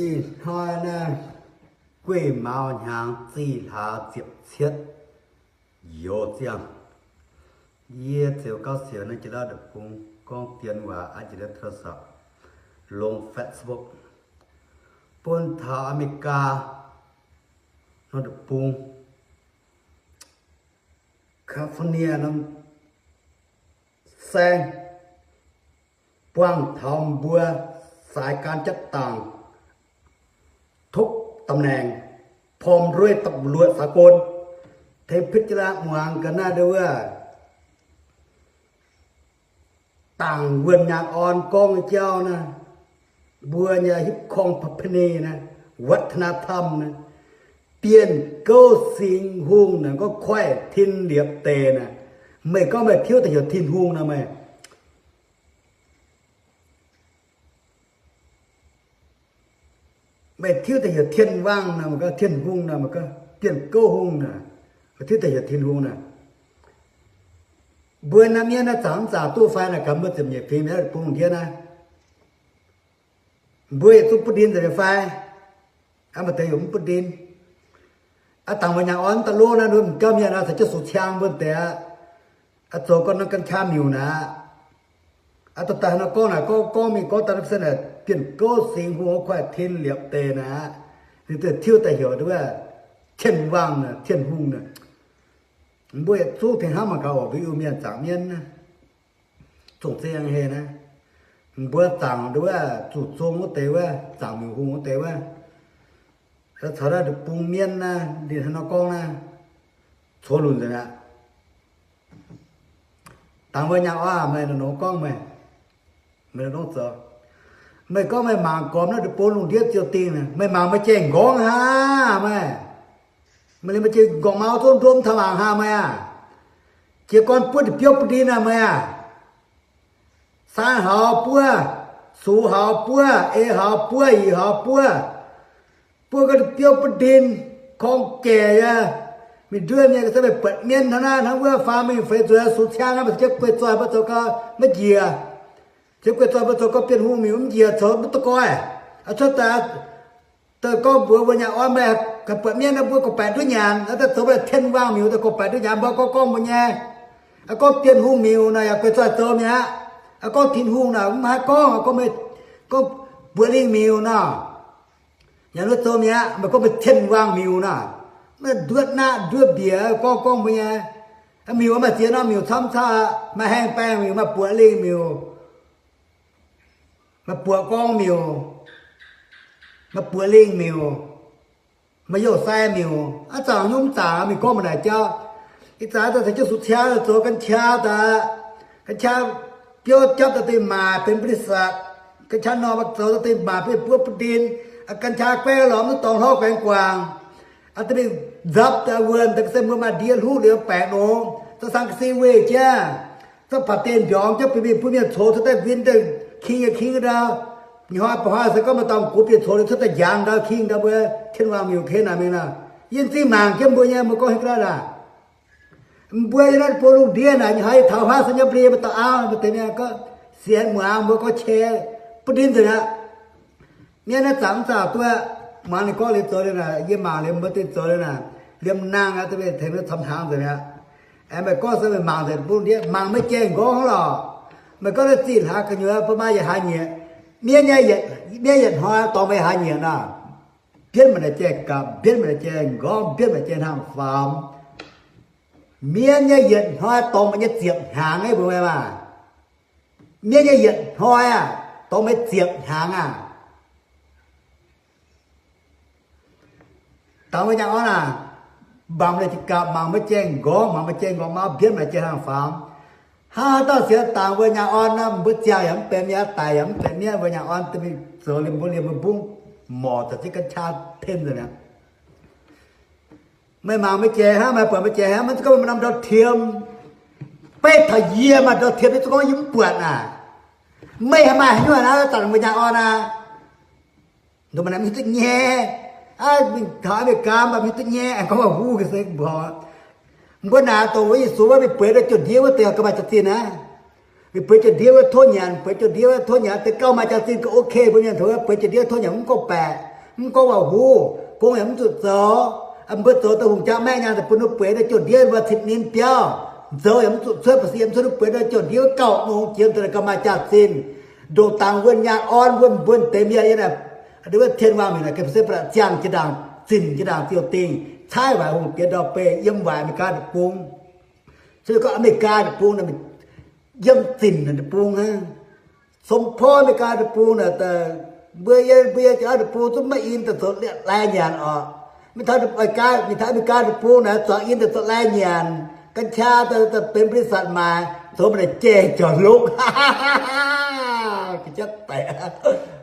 Ih hnoi naaiv guei maux hnyangx zih hlaax ziepc cietv youz ziangh, yie ziouc gauh siouc naaiv jiex lauh deic-bung gorngv dien waac, aa jiex taux longc Facebook bun taux Aa^me^li^gaa nor deic-bung, California norm saeng, buangh taux mbuo saaix gan jatv dangc, ทุกตำแหน่ง พร้อมด้วยตำรวจสากล tengx pitv jienv laav muangx ga'naaiv ndau wuov dangc wuonh nyaanh orn gorngv nyei jauv naaiv, mbuo nyei hipv korng ประเพณี naaiv, วัฒนธรรม naaiv, Bienh Gouv Singx Hungh naaic, gorngv koiv tin liepc deix naaic. Meih gorngv meih tiuv daaih heuc Tin-Hungh naaic meih Meih tiuv daaih heuc Tien Wangh naaic, meih gorngv Tin-Hungh naaic, meih gorngv Bienh Gouv Hungh naaic, meih tiuv daaih heuc Tin-Hungh naaic. Mbuo naaiv mienh naaiv zanc mv zanc duqv fai naaic, gaax mbuo ziepc nyeic fingx mienh bung ndiev naaiv, mbuo yietc zungv butv ndin nzengc fai? Aa, maaih deix yaac mv butv ndin. Aa, dangc mbuo nyaanh orn daaih lov naaiv, nduov m'jauv mienh aa, caux jienv sux ciang mbuo deix aqv. Aa, zoux gorn norm กัญชา miuc naaic aqv. Aa, daaih daaih nor gorngv naaic, gorngv gorngv mingh gorngv daaih naaiv se naaic Bienh Gouv Singx Hungh, koiv tin liepc deix naaic aqv. Ninh ziouc tiuv daaih heuc nduov Tien Wangh naaic, Tin-Hungh naaic. Mbuo yietc zungv tengx hnamv mangc gaax oc, mbuo Iu-Mienh zaangc mienv naaiv, zongh zeiv heh naaiv, mbuo zaangc nduov zuqc zong wuov deix wuov, zaangc miuc hungh wuov deix wuov, caux naaiv ndeic-bung mienv naaiv, ninh hnangv nor gorngv naaiv, coux lunc nzengc aqv. Dangc mbuo nyaanh orn, meih nongx gorngv meih, meih nongx zoux, meih gorngv meih mangc gormx naaiv ndeic-bung lungh ndiev ziouc dingh, meih mangc meih jai nqorngv hnangv meih. Meih liemh meih jai nqorngv maux zungv nduov mv taux mangc hnangv meih aah. Jiez gorn buov deix biouv butv ndin naaic meih aah. Saang hauv buov, sux hauv buov, eix hauv buov, yietc hauv buov, buov gau deix biouv butv ndin, korng jaic aqv. Mingh nduov mienh ga'sie meih buatc mienv hnangv naaiv hnangv wuov faam mingh feix zuqc sux ciang naaiv, mbuo ziouc guei zoih mbuo zoux gau maiv njiec. Ziouc guei zoih mbuo zoux gau Bienh Hungh miuc mv njiec, coux mv duqv goiv. Aa, cuotv daaih daaih gorngv mbuox mbuo nyaanh orn, meih haih buatc mienv naaiv mbuo gorngv-baeqc nduov nyanc, aa, daaih zoux mbuo Tien Wangh miuc daaih gorngv-baeqc nduov nyanc, mbuo gorngv gorngv mbuo nyei. Aa, gorngv Bienh Hungh miuc naaic yaac guei zoih zoux mi'aqv. Aa, gorngv Tin-Hungh naaic mv haih gorngv, gorngv meih gorngv Buoqc Lingh miuc nor, yaac nduov zoux mi'aqv. Meih gorngv meih Tien Wangh miuc nor, meih nduov naqv nduov mbiec gorngv gorngv mbuo nyei. Miuc maaih ziex norm miuc camv camv, maaih haengh baengh miuc, maaih buoqc lingh miuc, maaih buoqc gorngv miuc, maaih buoqc lingh miuc, maaih youh sai miuc. Aa, zaangc nyungc zaangc mingh gorngv mbuo naaic jauv. Ih zanc daaih caux jienv sux ciang zoux กัญชา daaih, กัญชา biouv japv daaih dingh maaic benx บริษัท, กัญชา norm zoux daaih dingh maaic benx buov butv ndin, กัญชา guaengv lorz mv dorngx hlorv guaengx guangc, aa, daaih mingh nzapv daaih wuonh daaih ga'sie mbuo maaih ndie hluqv liuz baengc longx, za'gengh sang ga'sie weih jienv, za'gengh baac deix mbiorngz jienv bun mienh, bun mienh coux cuotv daaih win daaih king yaac king ndau. Ih hnoi ba'hnoi se gorngv maaih dauh gox bieqc coux liuz cuotv daaih njangx ndau king ndau mbuo Tien Wangh miuc ken naaic mingh nor, yie zingh mangc jienv mbuo nyei, mbuo gorngv hiuv ga'naaiv naaic. Mbuo yiem naaiv buo lungh ndiev naaic, ih hnoi yie taux huaav Sainyabuli, maaih dauh auv, maaih deix mienh gorngv sienx muangx mbuo gorngv qiex butv ndin nzengc aqv. Mienh naaiv zaangc mv zaangc duqv, muangx ninh gorngv liuz zoux liuz naaic, yie mangc liuz mbuo dingh zoux liuz naaic, liemh nangh aqv, da'betv tengx mbuo camv hnaangx nzengc aqv. Aengx meih gorngv se meih mangc nzengc bun ndiev, mangc meih jai nqorngv hnangv lorqc. Meih gorngv naaiv zih hlaax gu'nyuoz bun maaih yietc hlaax nyieqc, miev nyei yietc, miev yietc hnoi dorngx meih hlaax nyieqc nor, mbienv meih naaic jai gapc, mbienv meih naaic jai nqorngv, mbienv meih jai hnangv faam. Miev nyei yietc hnoi dorngx meih nyei ziepc hnyangx nyei mbuo meih maah. Miev nyei yietc hnoi aah, dorngx meih ziepc hnyangx aah. Dangx mbuo nyaanh orn aah, mangc meih naaic jai gapc, mangc meih jai nqorngv, mangc meih jai nqorngv mauv, mbienv meih jai hnangv faam. Hnangv haaix dauh sienx dangx mbuo nyaanh orn nor, mbuo ziangh yaac mv benx miev, daic yaac mv benx miev, mbuo nyaanh orn da'mingh zoux liemh mbuo liemh mbuo mbungv morc za'gengh กัญชา pen nzengc mi'aqv. Meih mangc meih jai hnangv, meih buatc meih jai hnangv, maiv zeiz gorngv meih norm ndau-tiem. Beiv taux yie maaih ndau-tiem, maiv zeiz gorngv yie mv buatc naaic. Meih haaix maaih haaix nyungc naaiv zanc mbuo nyaanh orn aqv. Ndoh maaih naaiv mingh duqv nyei. Aa, mingh taux Aa^me^li^gaa mv baac mingh duqv nyei, aengx gorngv waac-huv ga'sie mbuox. Mbuo naaic dongh wuov Yesu wuov mingh bueix ndau-jiex ndiev wuov deix ga'maaih jaax-zinh aqv. Ninh bueix jauv-ndiev wuov tov nyanc, bueix jauv-ndiev wuov tov nyanc, deix gauh maaih jaax-zinh gauh ok mbuo mienh tov bueix jauv-ndiev tov nyanc mv gorngv baeqc, mv gorngv waac huv, gong yaac mv zuqc zoux. Mbuo zoux daaih hungh jaa maeqv nyaanh daaih bun ninh bueix jauv-ndiev wuov cin ninh biauv, zoux yaac mv zuqc cuotv, ba'si yaac mv cuotv, ninh bueix jauv-ndiev gauh nongx jiex daaih gauh maaih jaax-zinh. Ndongc dangx wuonh nyaanh orn wuonh mbuonx deix mienh yiem naaic, wuov tien waangh mingh naaic, gengh se ba'laqc ziangh jiex ndaangc, zinh jiex ndaangc ziouc dingh, caaiv waaic hungh diex ndau-beih yiem waaic Aa^me^li^gaa deic-bung. Se gorngv Aa^me^li^gaa deic-bung naaic, yiem zinh deic-bung hnangv. Song porv Aa^me^li^gaa deic-bung naaic, mbuo yie, mbuo yie jiex deic-bung zungv maiv in daaih zoux lai nyanc orqc. Mingh taux Aa^me^li^gaa, mingh taux Aa^me^li^gaa deic-bung naaic, zuangx in daaih zoux lai nyanc, กัญชา daaih benx บริษัท maaic, zoux maaih jai jauv-lokv. Ga'jatv daic aqv.